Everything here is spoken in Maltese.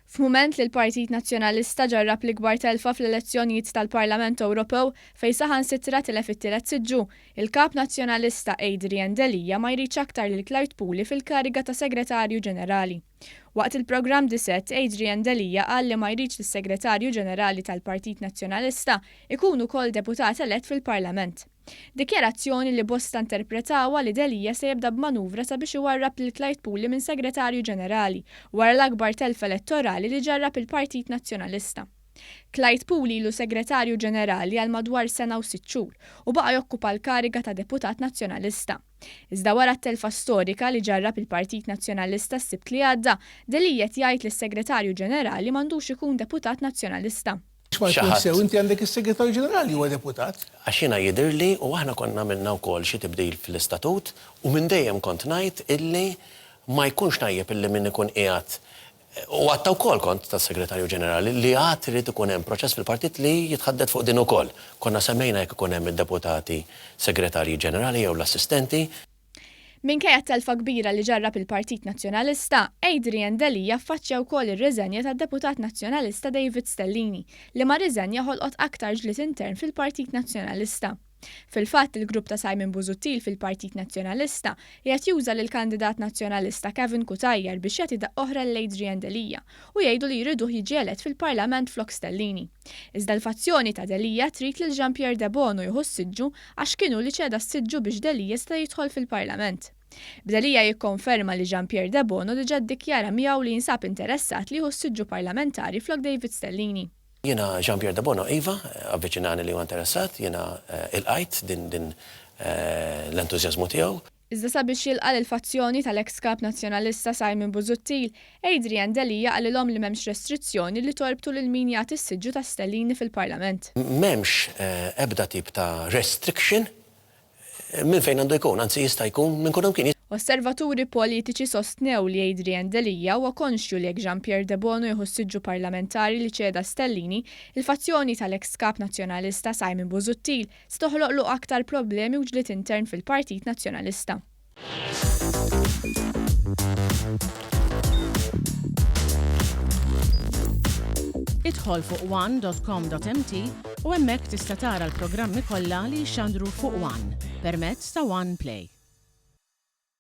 F'mument li l-Partit Nazzjonalista ġarrab l-ikbar telfa fl-elezzjonijiet tal-Parlament Ewropew fejn saħansitra tilef it-tielet siġġu, il-Kap Nazzjonalista Adrian Delia ma jridx aktar lil Clyde Puli fil-kariga ta' Segretarju Ġenerali. Waqt il-programm Dissett, Adrian Delia qal li ma jridx li s-Segretarju Ġenerali tal-Partit Nazzjonalista jkun ukoll deputat elett fil-Parlament. Dikjarazzjoni li bosta interpretawha li Delia se jibda b'manuvra sabiex iwarrab lil Clyde Puli minn Segretarju Ġenerali wara l-akbar telfa elettorali li ġarrab il-Partit Nazzjonalista. Clyde Puli ilu Segretarju Ġenerali għal madwar sena u sitt xhur u baqa' jokkupa l-kariga ta' deputat Nazzjonalista. Iżda wara t-telfa storika li ġarrab il-Partit Nazzjonalista s-Sibt li għadda, Delia qed jgħid li s-Segretarju Ġenerali m'għandux ikun deputat Nazzjonalista. Biex ma jkunx sew, inti għandek is-Segretarju Ġenerali huwa deputat. Għax jiena jidhirli, u aħna konna għamilna wkoll xi tibdil fl-istatut, u minn dejjem kont ngħid illi ma jkunx tajjeb illi min ikun qiegħed, u għadtha wkoll kont tas-Segretarju Ġenerali, li għad irid ikun hemm proċess fil-partit li jitħaddet fuq din ukoll. Konna semmejna jekk ikun hemm id-deputati Segretarji Ġenerali jew l-assistenti. Minkejja t-telfa kbira li ġarrab il-Partit Nazzjonalista, Adrian Delia ffaċċja wkoll ir-riżenja tad-Deputat Nazzjonalista David Stellini, liema riżenja ħolqot aktar ġlied intern fil-Partit Nazzjonalista. Fil-fatt, il-grupp ta' Simon Busuttil fil-Partit Nazzjonalista qiegħed juża lill-kandidat Nazzjonalista Kevin Cutajar biex jagħti daqqa oħra lil Adrian Delia u jgħidu li jriduh jiġi elett fil-Parlament flok Stellini. Iżda l-fazzjoni ta' Delia trid lil Jean Pierre Debono jieħu s-siġġu għax kien hu li ċeda s-siġġu biex Delia seta' jidħol fil-Parlament. B'Delia jikkonferma li Jean Pierre Debono diġà ddikjara miegħu li jinsab interessat li jieħu s-siġġu parlamentari flok David Stellini. Jiena Jean Pierre Debono iva, avviċinani li huwa interessat, jiena ilqajt din din l-entużjażmu tiegħu. Iżda sabiex jilqa' lill-fazzjoni tal-eks Kap Nazzjonalista Simon Busuttil, Adrian Delia qalilhom li m'hemmx restrizzjoni li torbtu lil min jagħti s-siġġu ta' Stellini fil-Parlament. M'hemmx ebda tip ta' restriction minn fejn għandu jkun, anzi jista' jkun minn kullimkien. Osservaturi politiċi sostnew li Adrian Delia huwa konxju li jekk Jean Pierre Debono jieħu s-siġġu parlamentari li ċeda Stellini, il-fazzjoni tal-eks Kap Nazzjonalista Simon Busuttil se toħloqlu aktar problemi u ġlied intern fil-Partit Nazzjonalista. Idħol fuq one dot com dot mt u hemmhekk tista' tara l-programmi kollha li jixxandru fuq one permezz ta' One Play.